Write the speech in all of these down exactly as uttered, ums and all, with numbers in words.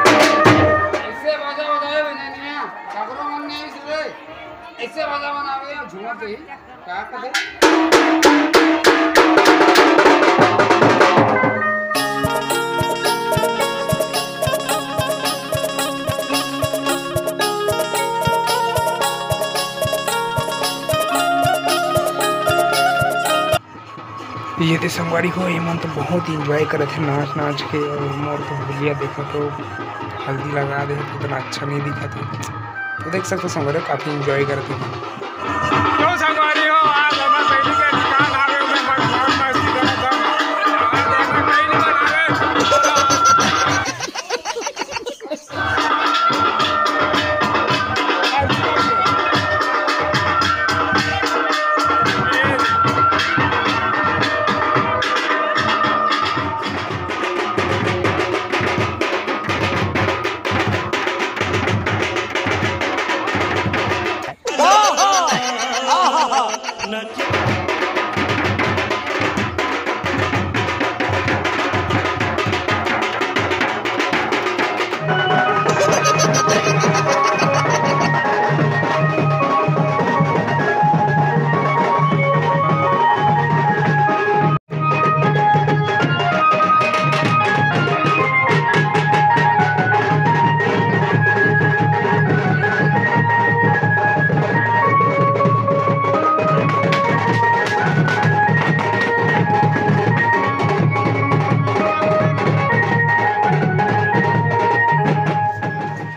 ऐसे बाजा बजावे बजानिया, सगरो मन नहीं सुने। ऐसे बाजा बनावे या झूमर से ही, का कहे? ये दे संगवारी हो, ये मन तो बहुत enjoy करत हे नाच नाच के, और हमर तो होलिया देखत हो, हल्दी लगा दे हे, तो उतना अच्छा नहीं दिखत हे। तो देख सकते हो संगवारी हो, काफी enjoy करत हे। तो संगवारी हो, आज हमर बहिनी के दुकान आवे, ओमे मन, मन मस्ती करत हो। आज हमर बहिनी मन आवे।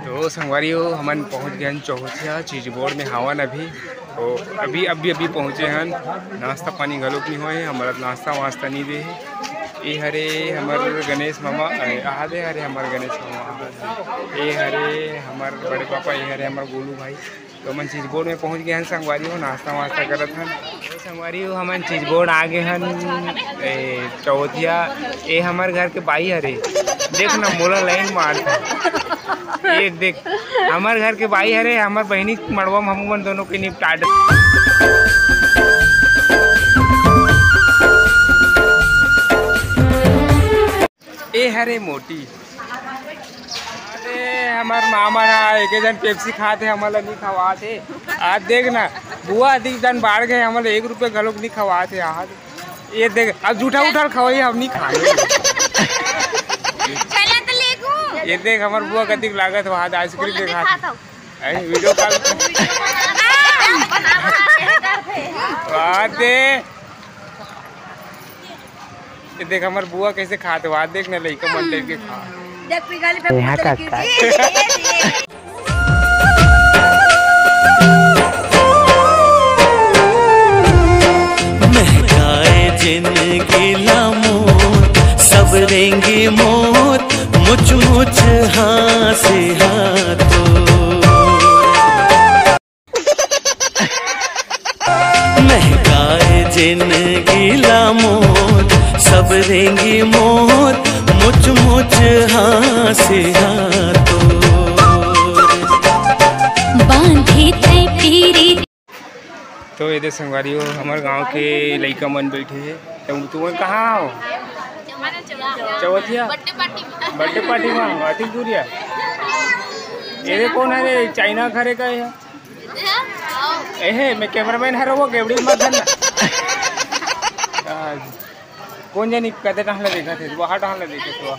तो संगवारी हो, हमन पहुंच गए हन चौथिया चीज बोर्ड में हावन अभी। तो अभी, अभी, अभी पहुंचे हन, नाश्ता पानी घलोक नहीं होए, हमारा नाश्ता वास्ता नहीं दे हे। ये हरे हमर गणेश मामा, अरे, आ दे, हरे हमर गणेश मामा, आ दे। ये हरे हमर बड़े पापा, ये हरे हमर गोलू भाई। तो हमन चीज बोर्ड में पहुंच गए हन संगवारी हो, नाश्ता वास्ता करत हन। तो संगवारी हो, हमन चीज बोर्ड आ गए हन, ए, चौथिया। ए हमर घर के बाई हरे, देख ना मोला लाइन मारत हे। ये देख, हमर घर के बाई हरे, हमर बहिनी के मड़वा में हमन दोनों के निपटा दे। ए हरे मोटी। अरे, हमर मामा ना, एक जन पेप्सी खात हे, हमन ला नहीं खवात हे। आज देख ना, बुआ अधिक जन बाढ़ गए, हमन ला एक रुपया घलोक नहीं खवात हे। आज ये देख, अब जूठा उठा खवाई, हम नहीं खाए। चला तो ले गो। ये देख, हमर बुआ कतिक लागत हो, आज आइसक्रीम देखा। अरे, वीडियो कॉल। वाह दे। ये देख, हमर बुआ कैसे खात हो, आज देख ना, लइका मन टाइप के खा। देख, पिघल पे यहाँ फूट का लगी। महकाए जिनगी ला मोर, सब रेंगे मोर, मुच मुच हाँसे हाँतो। महकाए जिनगी ला मोर, सब रेंगे मोर, मुच मुच हाँसे हाँतो। बांधे तै पीरी। तो ये दे संगवारी हो, हमर गांव के लइका मन बैठे हे। तो तुमन कहाँ हो? चौथिया? बर्थडे पार्टी में। बर्थडे पार्टी में, अति दूरिया। ये दे कौन है रे? चाइना घरे का है? एहे, मैं कैमरामैन हरव, वो गेवड़ी मत धरना। आज कौन जानी कते टहला देखत हे, वहाँ टहला देखत हे, वहाँ।